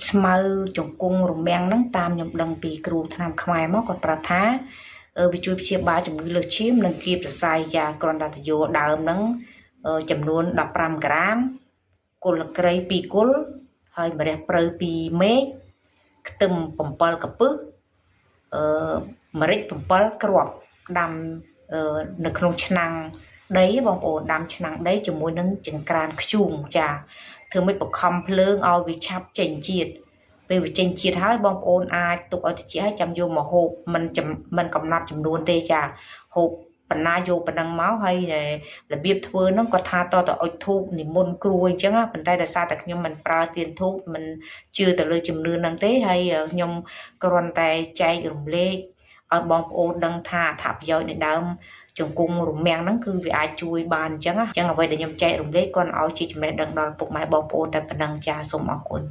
ស្មៅជង្គង់រមាំងហ្នឹងតាមខ្ញុំដឹងពីគ្រូថ្នាំខ្មែរមកគាត់ប្រាប់ថាវាជួយព្យាបាលជំងឺលើសឈាមនិងគៀបសរសៃចាគ្រាន់តែទៅយកដើមហ្នឹងចំនួន15ក្រាមគល់ក្រី2គល់ហើយម្រះព្រៅ2មែកខ្ទឹម7កពឹសម្រេច7គ្រាប់ដាំនៅក្នុងឆ្នាំងដីបងប្អូនដាំឆ្នាំងដីជាមួយនឹងចង្ក្រានធ្យូងចាធ្វើម៉េចបង្ខំភ្លើងឲ្យវាឆាប់ចេញជាតិពេលវាចេញជាតិហើយបងប្អូនអាចទុកឲ្យត្រជាក់ហើយចាំយកមកហូបមិនមិនកំណត់ចំនួនទេចាហូបបណ្ណាយកប៉ុណ្ណឹងមកហើយរបៀបធ្វើហ្នឹងគាត់ថាតតអុជធូបនិមន្តគ្រូអញ្ចឹងប៉ុន្តែដោយសារតែខ្ញុំមិនប្រើទៀនធូបមិនជឿទៅលើជំនឿហ្នឹងទេហើយខ្ញុំគ្រាន់តែចែករំលែកឲ្យបងប្អូនដឹងថាអត្ថប្រយោជន៍នៃដើមជង្គង់រមាំងហ្នឹងគឺវាអាចជួយបានអញ្ចឹងអញ្ចឹងអ្វីដែលខ្ញុំចែករំលែកគាត់ឲ្យជាចំណេះដឹងដល់ពុកម៉ែបងប្អូនតែប៉ុណ្ណឹងចាសូមអរគុណ។